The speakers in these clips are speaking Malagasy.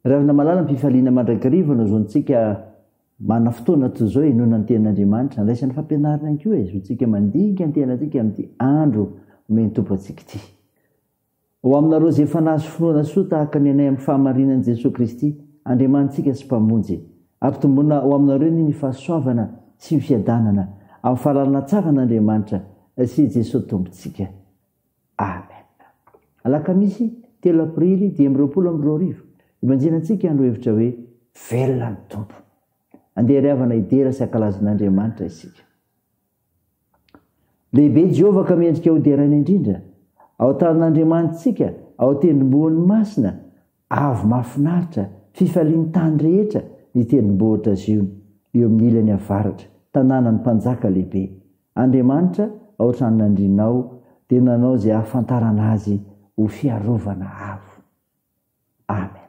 Ry havana malala, am-pifaliana mandrakariva no zontsika manana fotoana toy izao henoina ny Tenin'Andriamanitra, andraisana fampianarana ihany koa e, zontsika mandinika ny tenantsika amin'ity andro omen'ny Tompo antsika ity. Ho aminareo izay efa nahazo finoana soa tahaka ny anay amin'ny fahamarinan'i Jesoa Kristy, Andriamanitsika sy Mpamonjy. Ampitomboina ho aminareo anie ny fahasoavana sy ny fiadanana amin'ny fahalalana tsara an'Andriamanitra sy Jesoa Tompontsika. Amen. Alakamisy telo aprily 2025, ibanjinantsika ny lohahevitra hoe Velona ny Tompo. Andeha ry havana hidera sy hankalaza an'Andriamanitra isika. Lehibe Jehovah ka mendrika ho deraina indrindra. Ao an-tanan'Andriamanitsika, ao an-tendrombohiny masina, avo mahafinaritra, fifalian'ny tany rehetra ny tendrombohitra Ziona, eo amin'ny ilany avaratra, tanànan'ny Mpanjaka lehibe. Andriamanitra ao an-tranon'andrianao dia nanao izay hahafantarana azy ho fiarovana avo. Amen.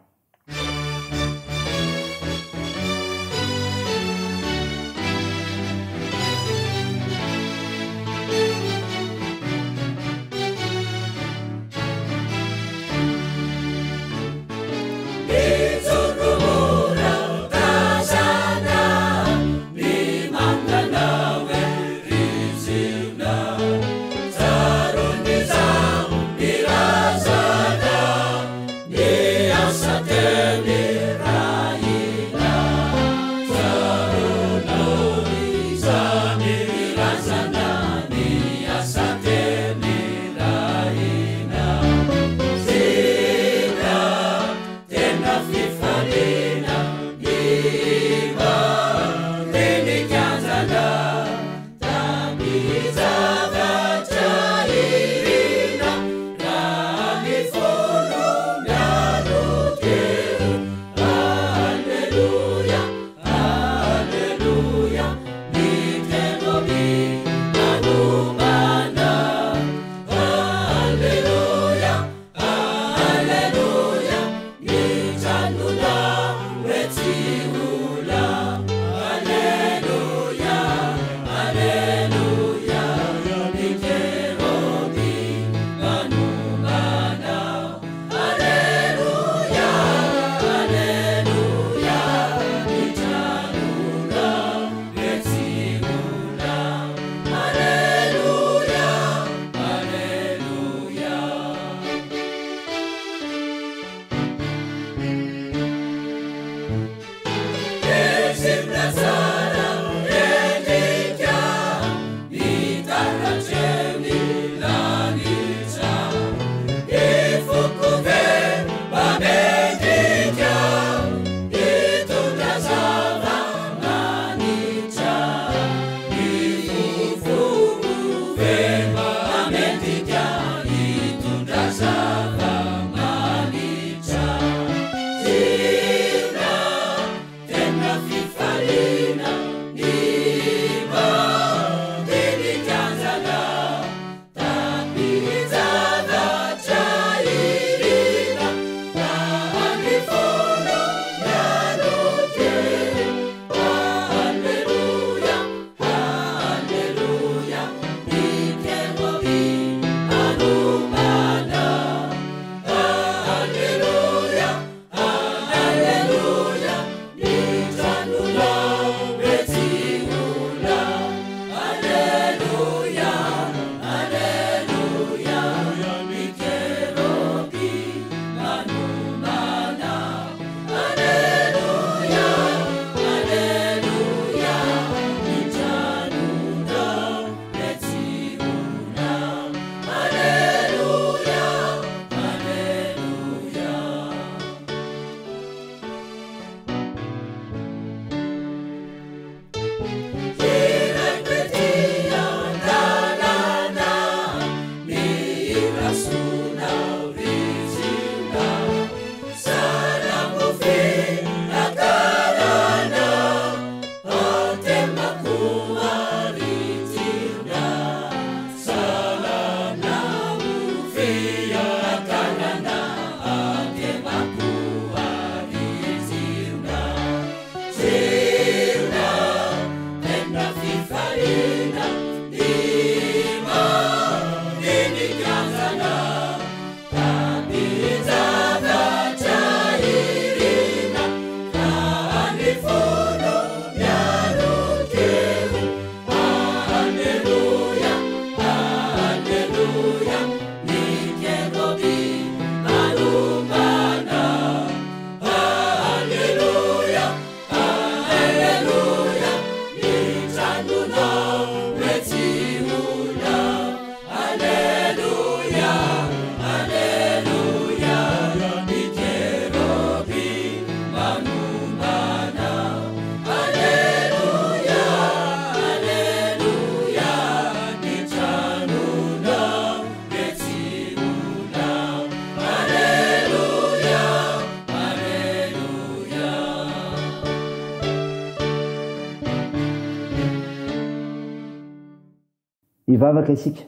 Hivavaka isika.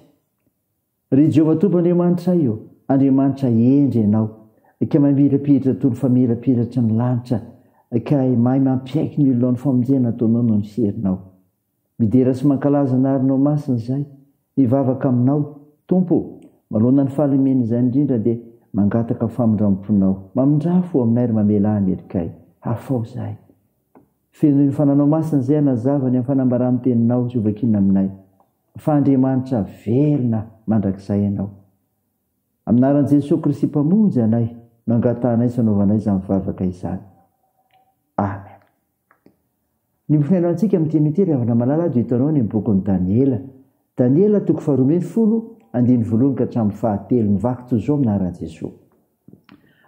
Ry Jehovah Tompo Andriamanitray ô, Andriamanitra hendry Ianao, ka mamirapiratra toy ny famirapiratry ny lanitra, ka mahay mampiaiky ny olonao ny famonjena ataonao noho ny herinao. Midera sy mankalaza anarinao masina izahay, mivavaka aminao, Tompo ô, manoloana ny fahalemena izany indrindra dia mangataka famindram-ponao. Mamindrà fo aminay ry mamelà ny helikay. Hafao izahay. Fenoy ny fananao masina izay hanazava ny amin'ny fanambaran'ny teninao sy hovakiana aminay. Fa Andriamanitra velona mandrakizay Ianao. Amin'ny anaran'i Jesoa Kristy Mpamonjy anay no angatahanay sy anaovanay izany vavaka izany. Amen. Ny mifonaina antsika amin'ity anio ity ry havana malala dia hitanao any amin'ny bokin'i Daniela. Daniela toko faharoa 12, andininy voalohany ka hatramin'ny fahatelo. Mivaky toy izao amin'ny anaran'i Jesoa.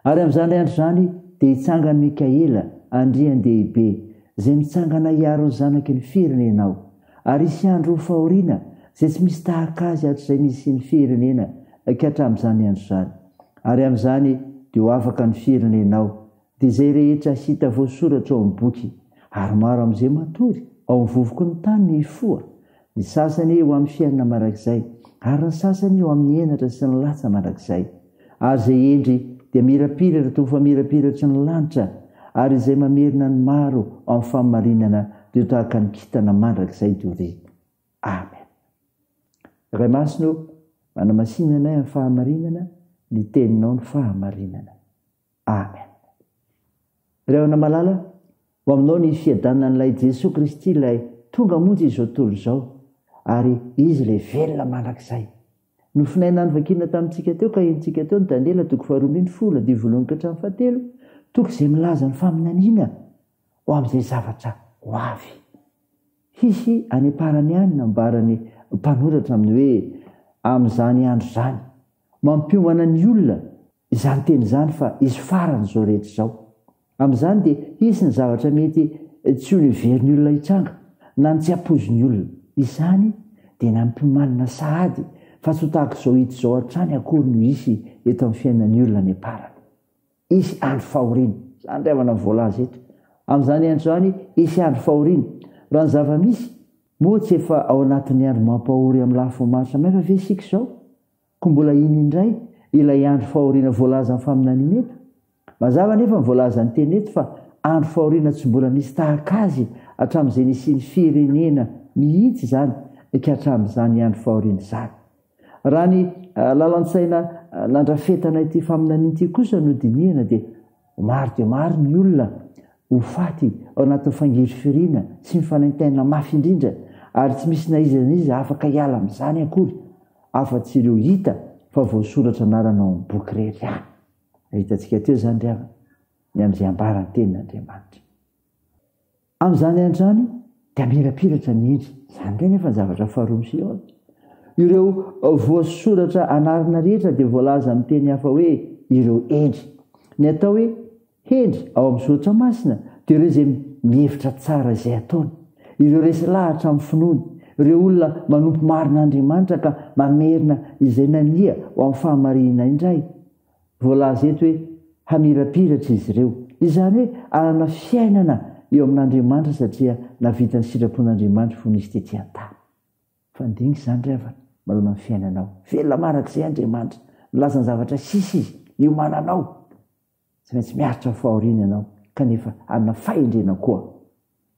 Ary amin'izany andro izany dia hitsangana Mikaela, andrian-dehibe, izay mitsangana hiaro ny zanaky ny firenenao. Ary hisy andro ho fahoriana, izay tsy misy tahaka azy hatrizay nisian'ny firenena ka hatramin'izany andro izany. Ary amin'izany dia ho afaka ny firenenao, dia izay rehetra hita voasoratra ao amin'ny boky, ary maro amin'izay matory ao amin'ny vovoky ny tany no hifoha, ny sasany ho amin'ny fiainana mandrakizay, ary ny sasany ho amin'ny henatra sy ny latsa mandrakizay. Ary izay hendry dia mirapiratra toy ny famirapiratry ny lanitra, ary izay mamerina ny maro ao amin'ny fahamarinana dia ho tahaka ny kintana mandrakizay doria. Amen. Ray Masina ô, manamasina anay amin'ny fahamarinana, ny Teninao no fahamarinana. Amen. Ry havana malala, ho aminao ny fiadanan'ilay Jesoa Kristy ilay tonga hamonjy izao tontolo izao, ary Izy ilay velona mandrakizay. Nofonaina novakiana tamintsika teo ka henontsika teo ny Daniela toko faharoa 12, andininy voalohany ka hatramin'ny fahatelo, toko izay milaza ny faminaniana ho amin'izay zavatra ho avy. Hisy any am-parany any nambaran'ny mpanoratra amin'ny hoe amin'izany andro izany. Mampiomana ny olona izany teny izany fa hisy farany izao rehetra izao. Amin'izany dia hisy ny zavatra mety tsy ho neverin'ny olona hitranga na ny tsy hampoizin'ny olona. Izany dia nampiomanina sahady fa tsy ho tahaka izao hita izao hatrany akory no hisy eto amin'ny fiainan'ny olona any am-parany. Hisy andro fahoriana. Izany ry havana no voalaza eto. Amin'izany andro izany, hisy andro fahoriana. Raha ny zava-misy, moa tsy efa ao anatin'ny andro mampahory amin'ny lafiny maro samihafa ve isika izao? Koa mbola iny indray ilay andro fahoriana voalazan'ny faminaniana eto? Mazava anefa ny voalazan'ny teny eto fa andro fahoriana tsy mbola nisy tahaka azy hatramin'izay nisian'ny firenena mihitsy izany ka hatramin'izany andro fahoriana izany. Raha ny lalan-tsaina nandrafetana ity faminaniana ity kosa no dinihana dia maro dia maro ny olona ho faty ao anatin'ny fangirifiriana sy ny fanaintainana mafy indrindra ary tsy misy na iza na iza afaka hiala amin'izany akory afa-tsy ireo hita fa voasoratra anarana ao amin'ny boky irery ihany. Hitantsika teo izany ry havana, ny amin'izay ambaran'ny Tenin'Andriamanitra. Amin'izany andro izany dia hamirapiratra ny hendry. Izany indray nefa ny zavatra faharoa miseho ato. Ireo voasoratra anarana rehetra dia voalaza amin'ny teny hafa hoe ireo hendry. Ny atao hoe Hendry ao amin'ny soratra masina dia ireo izay mihevitra tsara izay ataony, ireo resy lahatra amin'ny finoany, ireo olona manompo marina Andriamanitra ka mamerina izay nania ho amin'ny fahamarinana indray. Voalaza eto hoe hamirapiratra izy ireo, izany hoe hanana fiainana eo amin'Andriamanitra satria nahavita ny sitrapon'Andriamanitra fony izy tetỳ an-tany. Fandinga izany ry havana, manoloana ny fiainanao. Velona mandrakizay Andriamanitra. Milaza ny zavatra sisa Izy, hiomananao. Tsy maintsy miaritra ny fahoriana ianao, kanefa hanana fahendrena koa,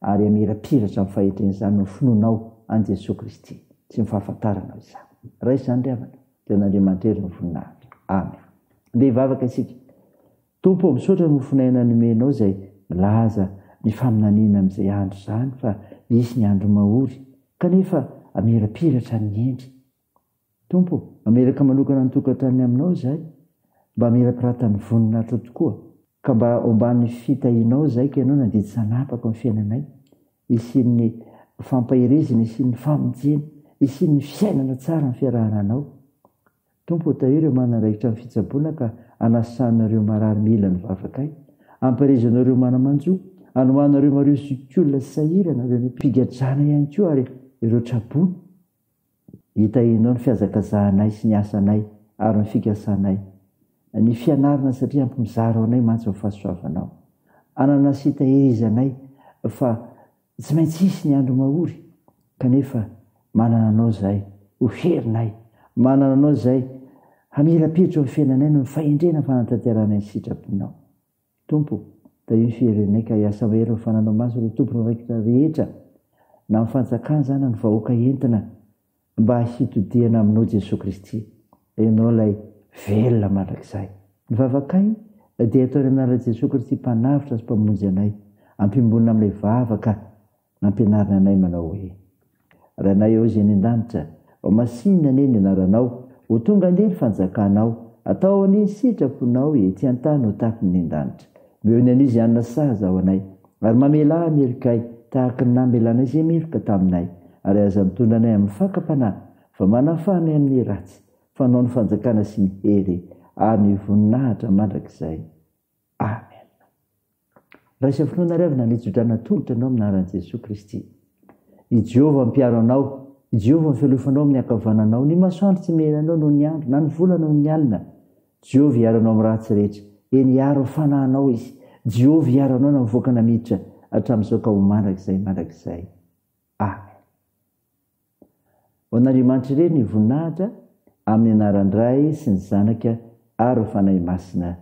ary hamirapiratra amin'ny fahendrena izany noho ny finoanao an'i Jesoa Kristy sy ny fahafantaranao izany. Raiso izany ry havana, dia an'Andriamanitra irery ny voninahitra. Amen. Andeha hivavaka isika. Tompo ô, misaotra ny mofon'aina nomenao izay milaza ny faminaniana amin'izay andro izany fa hisy ny andro mahory, kanefa hamirapiratra ny hendry. Tompo ô, mameraka manokana ny tokantranony aminao izahay, mba hamirapiratan'ny voninahitrao tokoa, ka mba omban'ny fitahianao izahay ka Ianao nandidy tsy hanapaka ny fiainanay, hisian'ny fampaherezana, hisian'ny famonjena, hisian'ny fiainana tsara amin'ny fiarahana anao. Tompo ô, tahio ireo manana andraikitra amin'ny fitsaboana ka anasitranana ireo marary mila ny vavakay, ampaherezanao ireo mana-manjo, anohananao ireo mario zokiolona sy sahirana, ireo mpigadrana ihany koa ary ireo traboina. Hitahianao ny fihazakazahanay sy ny asanay ary ny fikasanay. Ny fianarana satria ampy mizara ho anay mantsy ny fahasoavanao. Anana sy tahirizanay fa tsy maintsy hisy ny andro mahory kanefa manana anao izahay Ho herinay. Manana Anao izay hamirapiratra eo amin'ny fiainanay noho ny fahendrena fanatanteranay ny sitraponao. Tompo, tahio ny fiherenay ka hiasa mahery ny fananao masina ireo tompon'andraikitra rehetra na amin'ny fanjakana izany na ny vahoaka entina mba hitodihana aminao Jesoa Kristy, Ianao ilay velona mandrakizay. Ny vavakay dia atao ny anaran'i Jesoa Kristy Mpanavotra sy Mpamonjy anay, ampiombonina amin'ilay vavaka nampianarina anay manao hoe, Rainay ao izay any an-danitra, ho masinina anie ny anaranao, ho tonga anie ny fanjakanao, atao anie ny sitraponao ety an-tany ho tahaka ny any an-danitra. Omeo ny anio izay hanina sahaza ho anay, ary mamelà ny helokay, tahaka ny namelanay izay meloka taminay, ary aza mitondra anay amin'ny fakam-panahy, fa manafaha anay amin'ny ratsy, fa Anao ny fanjakana sy ny hery ary ny voninahitra mandrakizay. Amen. Raisa finoana ry havana ny tsodrano atolotra anao amin'ny anaran'i Jesoa Kristy. I Jehovah mpiaro anao, i Jehovah ny fialofanao amin'ny ankavananao, ny masoandro tsy mihena anao noho ny andro, na ny volana noho ny alina. Jehovah hiaro anao amin'ny ratsy rehetra, eny hiaro ny fanahinao Izy. Jehovah hiaro anao na mivoaka na miditra, hatramin'izao ka ho mandrakizay mandrakizay. Amen. Ho an'Andriamanitra irery ny voninahitra, amin'ny anaran'ny Ray sy ny Zanaka ary ny Fanahy Masina.